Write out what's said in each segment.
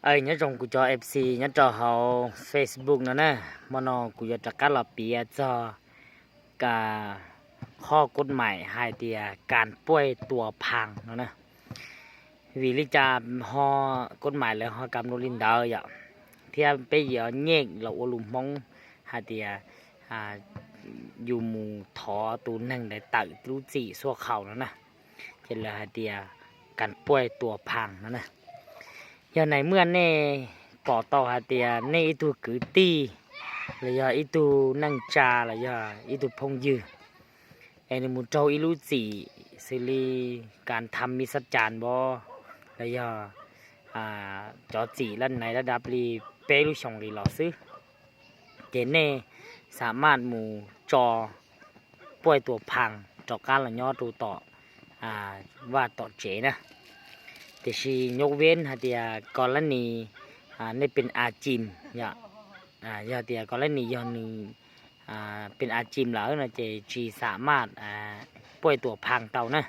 Aw, nyob zoo kuv cov F C nyob rau hauv Facebook no na, hmo no kuv yuav rov qab los piav txog qhov kod maim hais tias kas puaj tua phaas no na. Vim li cas ho kod maim lawv ho kam lus li ntawd yom, thiab peb yuav nyem los ua lus Hmoob hais tias yus mus thov tus neeg ntawd tawm lub txim xuaj khaus no na, ces lawv hais tias kas puaj tua phaas no na. Yog nais muaj nej pom tau hais tias nej ib tug kwv tij los yog ib tug neej tsa los yog ib tug phooj ywg es nws mus raug ib lub txim xws li kas tham mi xab cas npov los yog cov txim laj nais laj dab li peb lub xyoos li los xwb, ces nej xam maj mus tso puaj tua phaas rov qab los nyob rau tom vaj tom tsev na. Tiam sis nyuj veb hais tias kod lab nis nej pes a cim, yog tias kod lab nis yog nws pes a cim lawm no ces tsis xam maj puaj tua phaas tau na.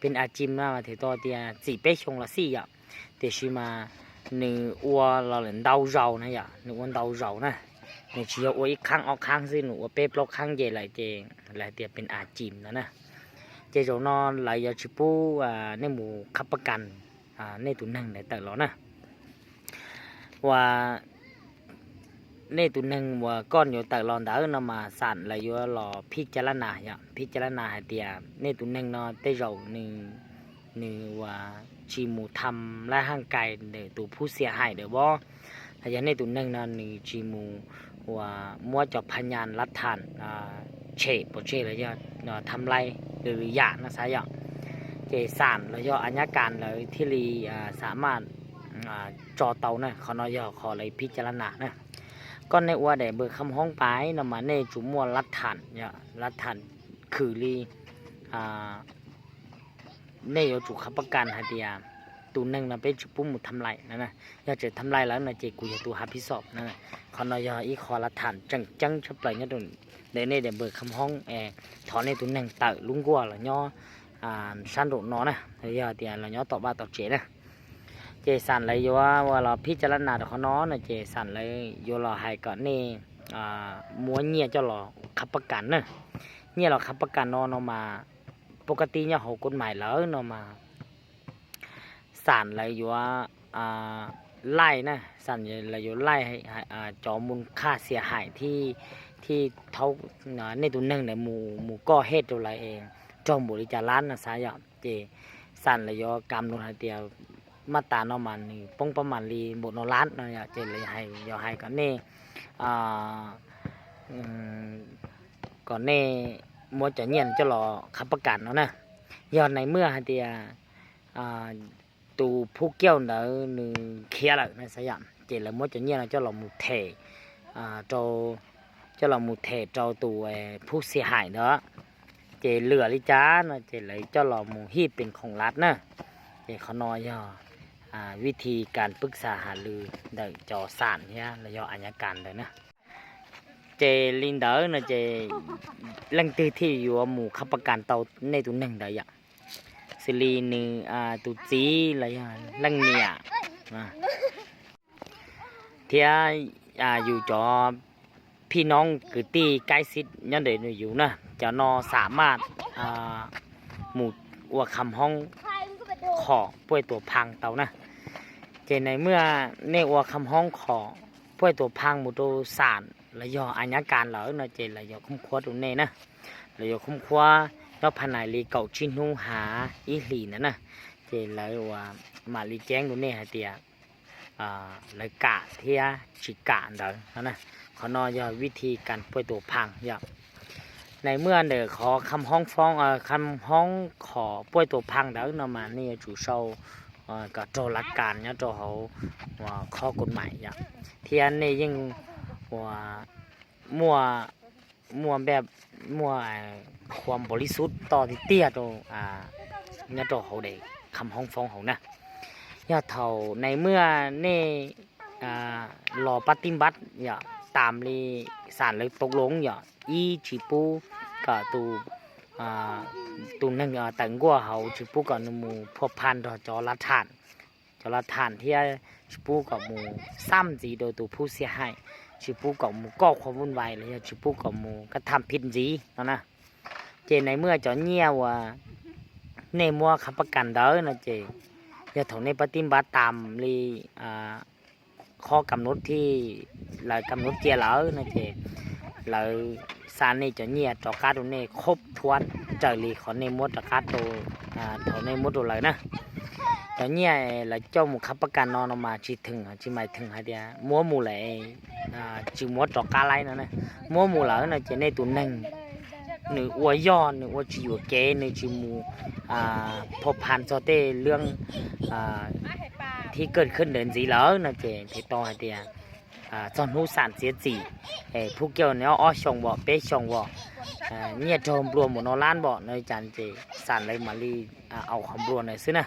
Pes a cim no mas thiaj tau tias txim peb xyoos los xij yom, tiam sis mas nws ua los lawm ntau zaus na yom, nws ua ntau zaus na. Nws tsis yog ua ib qhaab ob qhaab xwb, nws ua peb plaub qhaab nce lawm ces lawv hais tias pes a cim no na. Ces zaum no lawv yuav tsis pub nej mus qhab pab kas nej tus neeg ntawd tawm los na. Uas nej tus neeg uas koj yuav tawm los ntawd no mas xam lawv yuav los phij ca lab nas yom, phij ca lab nas hais tias nej tus neeg no tej zaum nws uas tsis mus tham lab haj kais ntawm tus phub xia haim ntawd vov, los yog nej tus neeg no nws tsis mus uas muab cov pha nyas lab tham tshem pov tseg los yog tham lais lwm lwm yam no xav yom, ces xam los yog a nyab kas lawv thiaj li xam maj tso tau na. Qhov no yog qhov lawv phij ca lab nas na. Koj nej ua daim npawb kham hoob pais no mas nej yuav tsum muaj lab tham, lab tham khwm li nej yuav tsum qhab pab kas hais tias tus neeg no peb tsis pub mus tham lais no. Yog tseem tham lais lawm no ces kuv yog tus hab phij xom no. Qhov no yog ib qho lab tham tseem ceeb tshaj plaws nyob rau ntawm nej daim npawb kham hoob es thov nej tus neeg tawm lub nkuaj los nyob sab nraum no na, yog tias los nyob tom vaj tom tsev na. Ces xam lawv yuav ua los phij ca lab nas rau qhov no no ces xam lawv yuav los hais kom nej muab nyiaj coj los qhab pab kas na. Nyiaj los qhab pab kas no no mas pab kas tib nyob hauv kod maim lawm no mas xam lawv yuav laij na, xam lawv yuav laij cov mus qhaj xia haim thiab thaub nej tus neeg ntawd mus koj hej rau lawv es raug npaum li cas lab no xav yom, ces xam lawv yuav kam lus hais tias maj tas no mas nws poob pab mam li npaum no lab no yom, ces lawv yuav hais kom nej kom nej muab cov nyiaj coj los qhab pab kas no na. Yog nais muaj hais tias tus phub kiauj ntawd nws khiav lawm no xav yom, ces lawv muab cov nyiaj no coj los mus them rau, coj los mus them rau tus phub xia haim ntawd, ces lwam li cas no ces lawv coj los mus hij pes khoom lab na. Ces qhov no yog vij thi kas pwb xa has lwm ntawm cov xam thiab los yog a nyab kas ntawd na. Ces li ntawd no ces leej twg thiaj yuav mus qhab pab kas tau nej tus neeg ntawd yom, xws li nws tus txiv los yog leej niam thiab yus cov phij noob kwv tij kaib xib nyob ntawm yus na, cov no xam maj mus ua kham hoob khom puaj tua phaas tau na. Ces nais muaj nej ua kham hoob khom puaj tua phaas mus rau xam los yog a nyab kas lawm no ces lawv yuav khoob khuab rau nej na. Lawv yuav khoob khuab nyob pha nais li kaum tsib hnub hav ib hlis ntawd na, ces lawv uas mam li ceeb rau nej hais tias lawv kam thiab tsis kam ntawd no na. Qhov no yog vij thi kas puaj tua phaas yom. Nais muaj ntawm qhov kham hoob foob, kham hoob khom puaj tua phaas ntawd no mas nej yuav tsum sau kom raug lav kas nyob rau hauv qhov kod maim yom, thiab nej yeej uas muaj, muaj npe, muaj qhuas npaum li xub toj tiag tiag rau nyob rau hauv daim kham hoob foob hauv na. Yog thaum nais muaj nej los pab tib npab yom, tas li xam lawv tau loo yom, ib tsis pub kom tus neeg tawm nkuaj hauv tsis pub kom nws mus phua pha nrog cov lav tham, los tham thiab tsis pub kom mus xab ntxiv rau tus phub xia haim, tsis pub kom mus koj qhua vuj vais los yog tsis pub kom mus kab tham phij ntxiv no na. Ces nais muaj cov nyiaj uas nej muab khab pab kas ntawd no ces yog thaum nej pab tib npab tas li qhov kam nub thij lawv kam nub cia lawm no ces lawv xa nej cov nyiaj rov qab rau nej khob thuab raws li qhov nej muab rov qab rau, thaum nej muab rau lawv na. Cov nyiaj lawv coj mus khab pab kas no no mas tsis theem, tsis mais theem hais tias muab mus lawm tsis muab rov qab laib no na. Muab mus lawm no ces nej tus neeg nws ua yog nws ua tsis yuam kev, nws tsis mus phau phan txog tej lub thib kawj khwb ntawd ntxiv lawm no ces nws tau hais tias txog hnub xam txiav txim, phub kiaj nws ob xyoos vom peb xyoos vom, nyiaj raug nplua mus no lab vom no cas ces xam lawv mam li au qhov nplua na xwb na.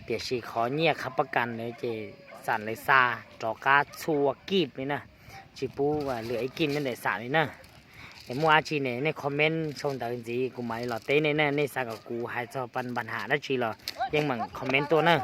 Tiam sis qhov nyiaj khab pab kas na ces xam lawv xa rov qab txhua kij li na, tsis pub lwm ib kij nyob ntawm xam li na. Es muaj dab tsi ne nej comment sau ntawv ntxiv kuv mam li los teb nej na. Nej xav kom kuv hais txog pab npa ham dab tsi los yeej meem comment tuaj na.